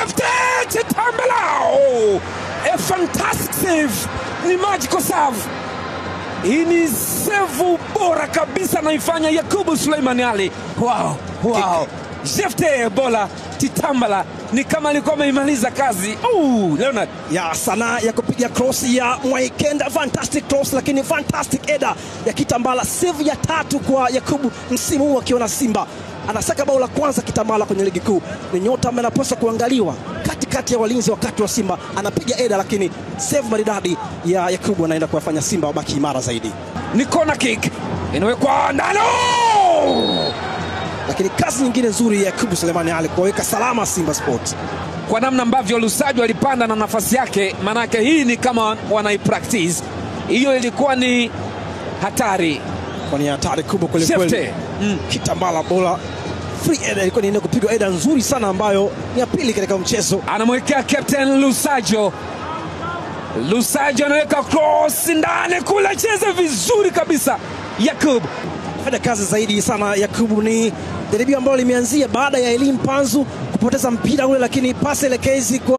Jefte Chitambala! A fantastic save. Ni magical save. Hii ni save bora kabisa naifanya Yakubu Suleiman Ali. Wow, wow. Jefte Bola Chitambala ni kama alikuwa ameimaliza kazi. Leonard. Ya sanaa ya kupiga cross ya Mwaikenda, fantastic cross, lakini fantastic header ya Kitambala. Save ya tatu kwa Yakubu msimu huu akiona Simba. Anasaka bao la kwanza Kitambala kwenye ligi kuu. Ni nyota ambaye anapaswa kuangaliwa katikati ya walinzi wakati wa Simba. Anapiga header, lakini save maridadi ya Yakubu anaenda kuwafanya Simba wabaki imara zaidi. Ni corner kick inawekwa ndani. Lakini kazi nyingine nzuri ya Yakubu Sulemani Ali kuweka salama Simba Sports. Kwa namna ambavyo Lusajo alipanda na nafasi yake, manake hii ni kama wanaipractice. Hiyo ilikuwa ni hatari. Kwa ni hatari kubwa kweli kweli. Kitambala bola free header ilikuwa ni kupigwa header nzuri sana ambayo ni ya pili katika mchezo. Anamwekea captain Lusajo. Lusajo anaweka cross ndani kule, cheza vizuri kabisa Yakub. Fanya kazi zaidi sana Yakubu. Ni jaribio ambalo limeanzia baada ya Elim Panzu kupoteza mpira ule, lakini pasi elekezi kwa